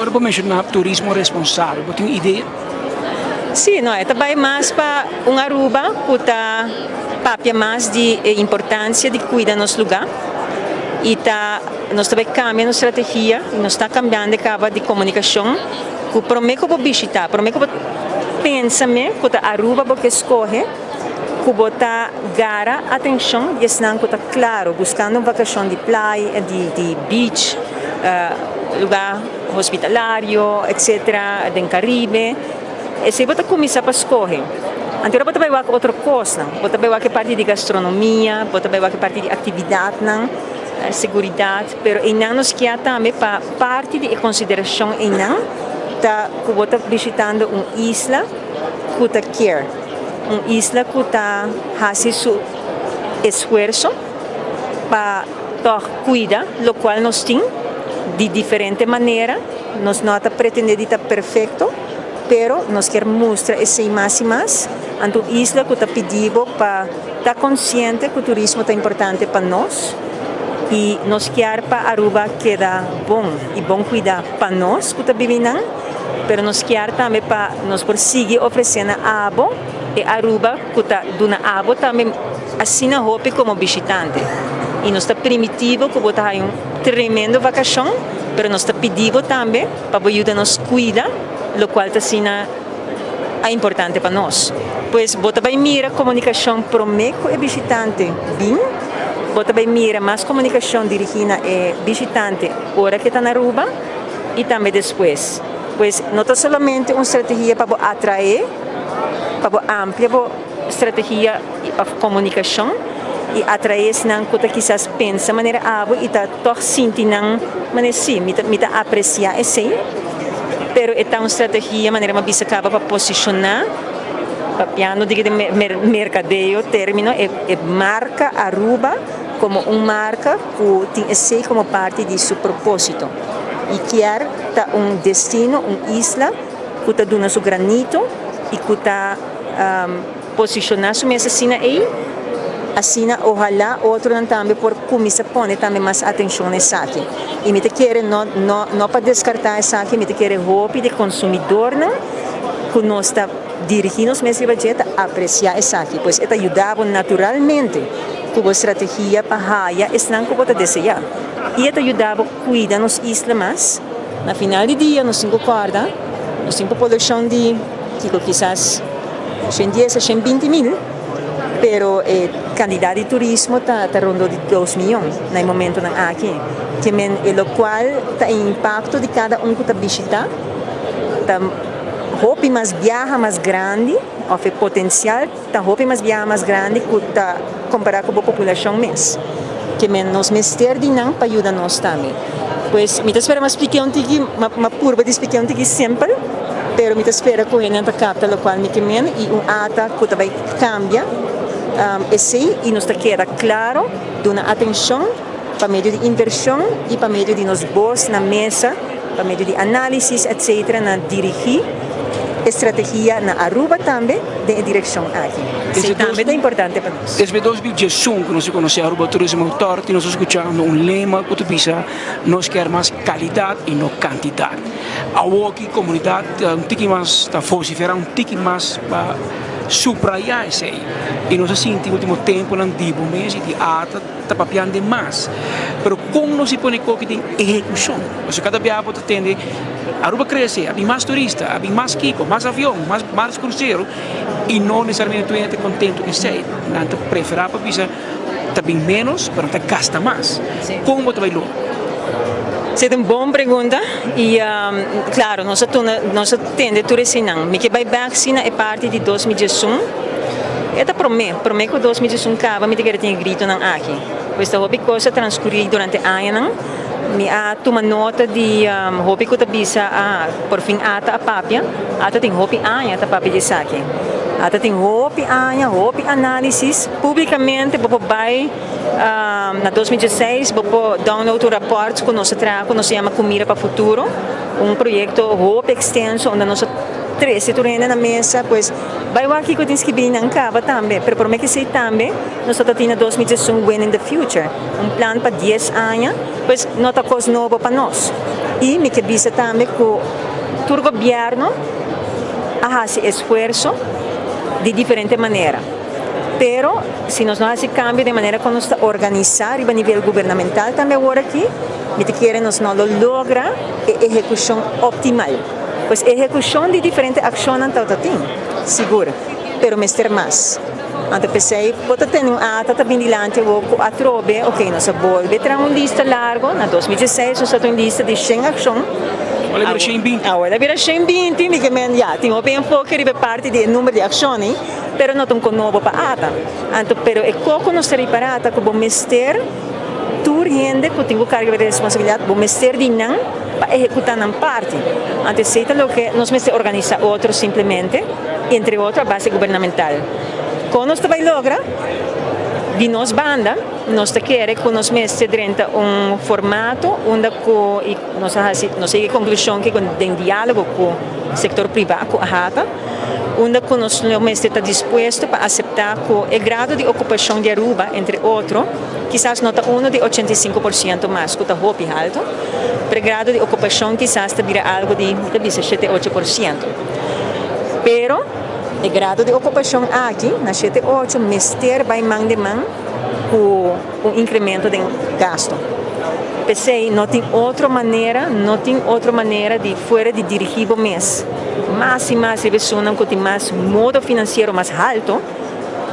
Ora bo menshoná turismo responsabel, bo tin un idea? Sí, no, e ta bai mas pa un Aruba ku ta papia mas di e importansia di kuida nos lugá i ta nos ta bai kambia nos strategia i nos ta kambiando e kaba di komunikashon ku promé ku bo bishitá, promé ku bo pensa me ku ta Aruba bo ke skohe ku bo ta gara atenshon di esnan ku ta klaro buskando un vakashon di playa, di beach. Lugá hospitalario, etcetera, den Caribe. Esei bo ta kuminsá pa skohe. Anto ora bo ta bai wak otro kosnan. Bo ta bai wak e parti di gastronomia, bo ta bai wak e parti di aktividatnan, seguridat, pero einan nos kia tambe pa parti di e konsiderashon einan ta ku bo ta bishitando un isla ku ta care, un isla ku ta hasi su esfuerso pa Tòg kuida lokual nos tin di diferente manera. Nos no ta pretendé di ta perfekto, pero nos kier mustra esei mas i mas. Anto un isla ku ta pidi bo pa ta konsiente ku turismo ta importante pa nos i nos kier pa Aruba keda bon i bon kuidá pa nos ku ta bibi nan, pero nos kier tambe pa nos por sigui ofresé na abo e Aruba ku ta duna abo tambe asina hopi komo bishitante i nos ta primiti bo ku bo ta haña un tremendo vakashon, pero nos ta pidi bo tambe pa bo yuda nos kuida lokual ta asina a importante pa nos. Pues bo ta bai mira komunikashon promé ku e bishitante bin, bo ta bai mira mas komunikashon dirigí na e bishitante ora ku e ta na Aruba i tambe despues. Pues no ta solamente un strategia pa bo atraé, pa bo amplia bo strategia òf komunikashon i atraé esnan ku ta kisas pensa manera abo i ta tòg sinti nan manera sí, mi ta mi ta apresiá esei, pero e ta un strategia manera mi a bisa kaba pa posishoná, papiando di den merkadeo término e e marka Aruba komo un marka ku tin esei komo parti di su propósito i kier ta un destino, un isla ku ta duna su granito i ku ta Posishoná su mes asina ei, asina ohalá otronan tambe por kuminsá pone tambe mas atenshon na esaki. I mi ta kere no no no pa deskartá esaki, mi ta kere hopi di konsumidornan ku nos ta dirigí nos mes riba dje ta apresiá esaki. Pues e ta yuda bo naturalmente ku bo strategia pa haya esnan ku bo ta deseá. I e ta yuda bo kuida nos isla mas. Na final di dia nos tin ku kòrda nos tin populashon di kiko kisas 110 a 120 mil, pero e kantidat di turismo ta ta rondó di 2 mion na e momentonan aki. Ke men e lokual ta e impakto di kada un ku ta bishitá ta hopi mas biaha mas grandi òf e potensial ta hopi mas biaha mas grandi ku ta kompará ku bo populashon mes. Ke men nos mester di nan pa yuda nos tambe. Pues mi ta spera m'a spliká un tiki, m'a purba di spliká un tiki simpel, pero mi ta spera ku hendenan ta kapta lokual mi ke men i un ata ku ta bai kambia esei i nos ta keda klaro duna atenshon pa medio di invershon i pa medio di nos bos na mesa, pa medio di análisis etcetera na dirigí e strategia na Aruba tambe den e direkshon aki. Esei tambe ta importante pa nos. Desde 2011 ku nos a konosé Aruba Tourism Authority nos a skuchando un lema ku ta bisa nos kier mas kalidat i no kantidat. Awoki komunidat un tiki mas ta vosiferá un tiki mas pa subrayá esei i nos a sinti ultimo temponan di bo mes i di ata ta papiando di mas. Pero kon nos a pone koki den ehekushon? Pasobra kada biaha bo ta tende Aruba krese, a bin mas turista, a bin mas kiko, mas avion, mas mas krusero i no nesesariamente tur hende ta kontentu ku esei. Nan ta preferá pa bisa ta bin ménos pero nan ta gasta mas. Kon bo ta bai logra? Esei ta un bon pregunta i klaro nos a tuna nos a tende tur eseinan. Mi ke bai bèk si na e parti di 2011. E ta promé, promé ku 2011 kaba mi ta kere tin e gritonan aki. Pues ta hopi kos a transkurí durante añanan. Mi a tuma nota di hopi ku ta bisa ah porfin ata a papia. Ata tin hopi aña ta papia di esaki. Ata tin hopi aña, hopi análisis. Públikamente bo por bai na 2016 bo por download un rapòrt ku nos a traha ku nos a yama Kumira pa Futuro. Un proyekto hopi ekstenso unda nos a trese tur hende na mesa pues bai wak kiko tin skibí nan kaba tambe. Pero promé ke esei tambe nos ta tin na 2011 Winning the Future. Un plan pa 10 aña, pues no ta kos nobo pa nos. I mi ke bisa tambe ku tur gobièrnu a hasi esfuerso di diferente manera. Pero si nos no hasi kambio den manera kon nos ta organisá riba nivel gubernamental tambe awor aki, mi ta kere nos no lo logra e ehekushon optimal. Pues ehekushon di diferente akshonnan tabata tin, sigur, pero mester mas. Anto p'esei bo ta tene un ata ta bin dilanti awor ku atrobe, ok, nos a bolbe traha un lista largo, na 2016 nos a traha un lista di shen akshon. Awor a bira 120. Awor a bira 120, mi ke men ya, tin hopi enfoke riba e parti di e number di akshon ei, pero no ta un konobo pa ata. Anto, pero e koko nos ta ripará ta ku bo mester tur hende ku tin ku karga riba e responsabilidat, bo mester di nan pa ehekutá nan parti. Anto esei ta loke nos mester organisá otro simplemente. Entre otro a base gubernamental. Kon nos ta bai logra? Di nos banda nos ta kere ku nos mester drenta un formato unda ku i nos a hasi nos a yega e konklushon ke den dialogo ku sektor privá ku AHATA unda ku nos lo mester ta dispuesto pa aseptá ku e grado di okupashon di Aruba entre otro kisas no ta uno di 85% mas ku ta hopi halto pero e grado di okupashon kisas ta bira algu di mi ta bisa shete 8%. Pero e grado di okupashon aki na shete ocho mester bai man den man ku un inkremento den gasto. P'esei no tin otro manera, no tin otro manera di fuera di dirigí bo mes mas i mas riba esunnan ku tin mas modo finansiero mas halto,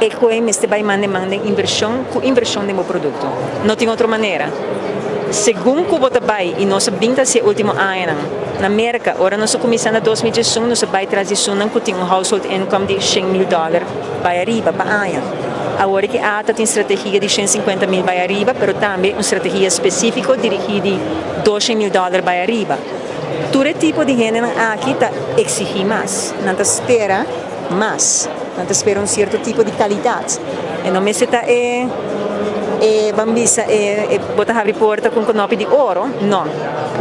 e ku e mester bai man den man den invershon ku invershon den bo produkto. No tin otro manera. Segun ku bo ta bai, i nos a bin ta hasi e último añanan na Merka, ora nos a kuminsá na 2011 nos a bai tras di esunnan ku tin un household income di 100,000 dòler bai ariba pa aña. Awor ki ata tin strategia di 150,000 bai ariba, pero tambe un strategia spesífiko dirigí di 200,000 dòler bai ariba. Tur e tipo di hendenan aki ta eksigí mas. Nan ta spera mas. Nan ta spera un sierto tipo di kalidat. E no mester ta e e ban bisa e e bo ta habri porta ku un konopi di oro. No.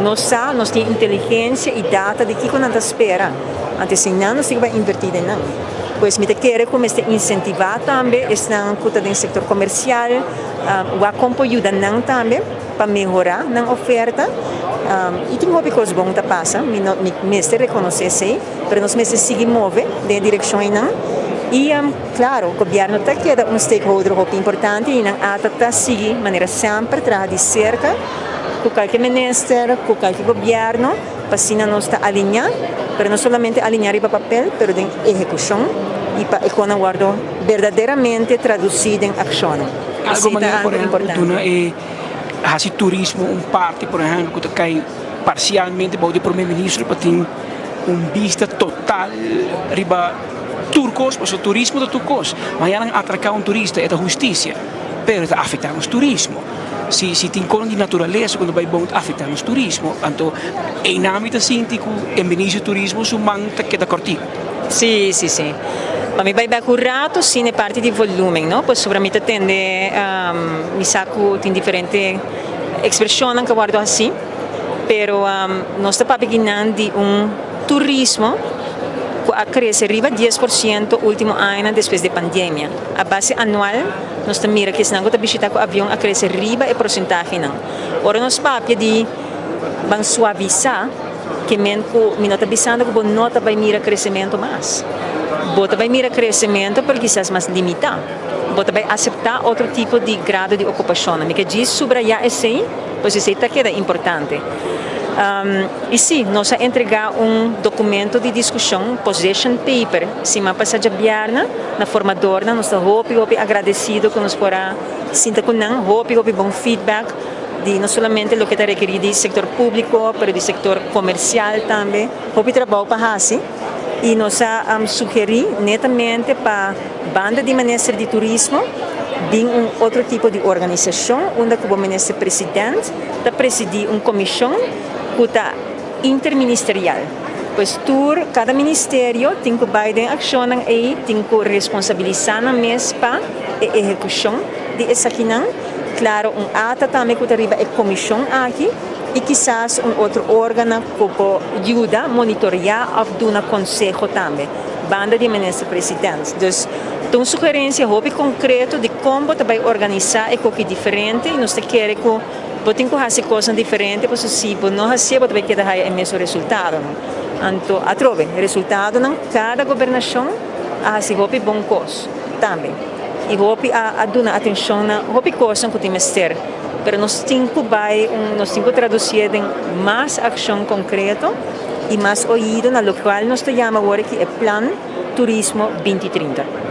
Nos sa, nos tin inteligensia i data di kiko nan ta spera. Anto si nan nos tin ku bai invertí den nan. Pues mi ta kere ku mester insentivá tambe esnan ku ta den sektor komersial, wak kon por yuda nan tambe pa mehorá nan oferta. I tin hopi kos bon ta pasa, mi no mi mester rekonosé esei. Pero nos mester sigui move den e direccion einan y claro gobierno ta keda un stakeholder hopi importante y nan ata ta sigui manera semper traha di cerca cu cualke minister, cu cualke gobierno pa asina nos ta alinea, pero no solamente alinea riba papel pero den ehecucion y pa e conan wordo berdaderamente traduci den accionnan. Algo manera por ehempel duna e haci turismo un parti por ehempel cu ta cay parcialmente bou di prome minister pa tin un bista total riba tur kos, pasobra turismo ta tur kos. Mañana nan atraká un turista e ta hustisia, pero e ta afektá nos turismo. Si si tin kos di naturalesa ku no bai bon ta afektá nos turismo. Anto einan mi ta sinti ku e minister di turismo su man ta keda kòrtiku. Sí, sí, sí. Pa mi bai bek un rato sin e parti di volumen, no? Pasobra mi ta tende, mi sa ku tin diferente ekspreshonnan ku a wòrdu hasí. Pero nos ta papia kinan di un turismo ku a krese riba 10% último añanan despues di pandemia. A base anual nos ta mira ku esnan ku ta bishita ku avion a krese riba e porsentahenan. Ora nos papia di ban suavisá, ke men ku mi no ta bisando ku bo no ta bai mira kresementu mas. Bo ta bai mira kresementu pero kisas mas limitá. Bo ta bai aseptá otro tipo di grado di okupashonnan. Mi ke djis subrayá esei. Pues esei ta keda importante. I sí, nos a entregá un documento di discusion, position paper, siman pasá djabièrnè na formadornan. Nos ta hopi, hopi agradecido cu nos por a sinta cu nan. Hopi, hopi bon feedback di no solamente loke ta rekerí di sector público, pero di sector comercial tambe. Hopi trabou pa haci i nos a sugerí netamente pa banda di Minister di Turismo bin un otro tipo di organisashon unda ku bo Minister President ta presidí un komishon ku ta interministerial. Pues tur kada ministerio tin ku bai den akshonnan ei, tin ku responsabilisá nan mes pa e ehekushon di esakinan. Klaro un ata tambe ku ta riba e komishon aki i kisas un otro órgano ku por yuda monitoreá òf duna konseho tambe. Banda di e Minister President. Dus ta un sugerencia hopi concreto di con bo ta bay organisa e koki diferente y nos ta kere cu Bo tin ku hasi kos diferente, pasobra si bo no hasi, bo ta keda e mesun resultado. No? Anto, atrobe, resultado nan, kada gobernashon a hasi hopi bon kos tambe. I hopi a duna atenshon na hopi kos ku tin mester. Pero nos tin ku bai, nos tin ku tradusí den mas akshon konkreto i mas oido na loke nos ta yama awor ku e Plan Turismo 2030.